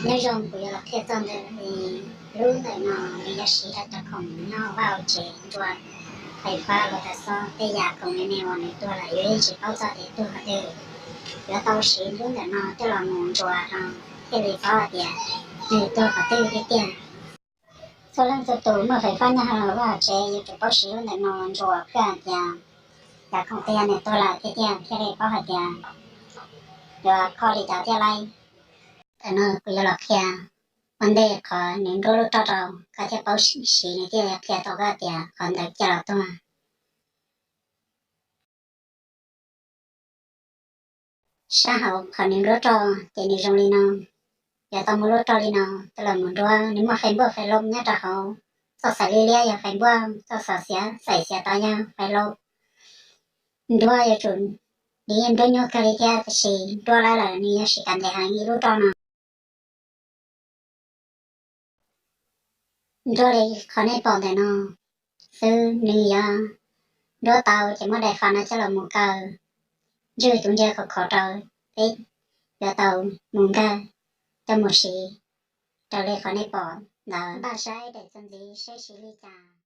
Nyob zoo, kuv yuav los qhia txog ntawm lub ntawm no, nws yuav siv rau cov khoom nyob vaj hauv tsev, nruas, fais fab, los tas xob, tej yam khoom me me uas nws tuag lawm yuav yeej tsis paub txog tias tuag qhov twg. Yuav tau siv lub ntawm no coj los mus nruas no thiaj li paub hais tias nws tuag qhov twg tiag tiag. Txhua leej txhua tus muaj fais fab nyob hauv vaj hauv tsev yuav tsum paub siv lub ntawm no nruas pliag hais tias cov khoom tej yam nws tuag lawm tiag tiag thiaj li paub hais tias yuav kho li cas thiaj li. Ntawm no kuv yuav los qhia ua ntej qhov nws nruab lub roj rau koj thiaj paub siv, nws thiaj qhia tau koj tias qhov ntawd cia los tuag. Sab hauv qhov nws nruab roj ces nws zoo li no. Yuav tau muab lub roj li no coj los mus nruab, nws muaj fais npuaj fais loo nyob rau hauv. Txoj xaim liab liab yog fais npuaj, txoj xaim xiav, xaim xiav tod yog fais loo. Nruab yuav tsum, nws yeej nruab nyuaj kawg li thiab, tab sis nruab lawm lawm nws yuav tsis kam ntes heev ib lub roj no. Nruab li qhov nej pom ntawm no xwb, nws yuav nruab tau ces muab daim fab no coj los mus kaw, ntswj tus ntsia khov khov rau, peb yuav tau mus nkag coj mus siv raws li qhov nej pom ntawd. Npaj saib daim txuas ntxiv seb siv li cas.